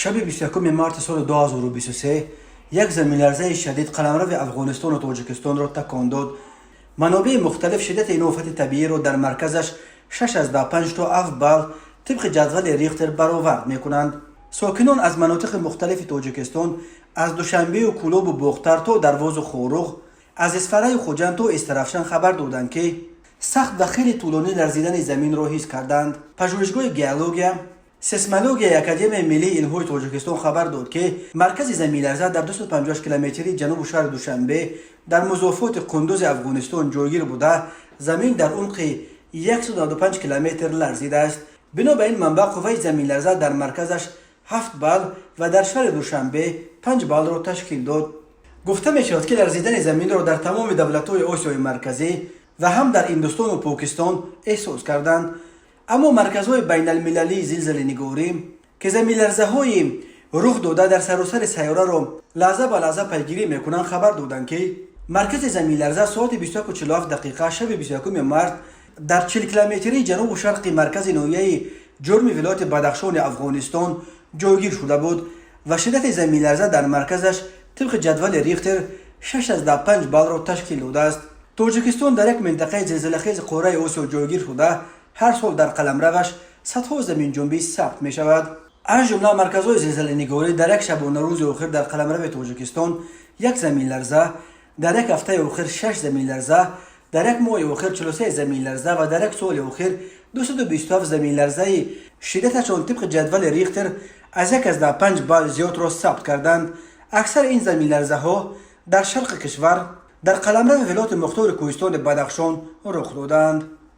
Шаби 21 марти соли 2023 як заминларзаи шадид қаламрави Афғонистону Тоҷикистонро такон дод. Манобеи мухталиф шиддати ин офати табииро дар марказаш 6,5 то 7 балл тибқи ҷадвали Рихтер баровард мекунанд. Сокинон аз манотиқи мухталифи Тоҷикистон, аз Душанбею Кӯлобу Бохтар то Дарвозу Хоруғ, аз Исфараю Хуҷанд то Истарафшан хабар доданд, ки сахт ва хеле тӯлонӣ ларзидани заминро ҳис карданд. Пажӯҳишгоҳи геология, сейсмологияи Академияи миллии илмҳои Тоҷикистон хабар дод, ки маркази заминларза дар 258 километри ҷанубу шаҳри Душанбе, дар музофоти Қундузи Афғонистон ҷойгир буда, замин дар умқи 195 километр ларзидааст. Бино ба ин манбаъ, қувваи заминларза дар марказаш 7 балл ва дар шаҳри Душанбе 5 баллро ташкил дод. Гуфта мешавад, ки ларзидани заминро дар тамоми давлатҳои Осиёи Марказӣ ва ҳам дар Ҳиндустону Покистон эҳсос карданд. Аммо марказҳои байналмилалии зилзилагунорӣ, ки заминларзаҳои рух дода дар саросари сайёраро лаҳза ба лаҳза пайгирӣ мекунанд, хабар доданд, ки маркази заминларза соати 21:47 дақиқа шаби 21 март дар 40 километрии ҷанубу шарқи маркази ноҳияи Ҷурми вилояти Бадахшони Афғонистон ҷойгир шуда буд ва шиддати заминларза дар марказаш тибқи ҷадвали Рихтер 6,5 баллро ташкил додааст. Тоҷикистон дар як минтақаи зилзилахези қораи Осиё ҷойгир шуда, ҳар сол дар қаламраваш садҳо заминҷунбӣ сабт мешавад. Аз ҷумла марказҳои зилзиланигорӣ дар як шабонарӯзи охир дар қаламрави Тоҷикистон як заминларза, дар як ҳафтаи охир шаш заминларза, дар як моҳи охир 43 заминларза ва дар як соли охир 227 заминларзаи шиддаташон тибқи ҷадвали Рихтер аз 1,5 балл зиёдро сабт карданд. Аксари ин заминларзаҳо дар шарқи кишвар, дар қаламрави вилояти мухтори кӯҳистони Бадахшон рух доданд.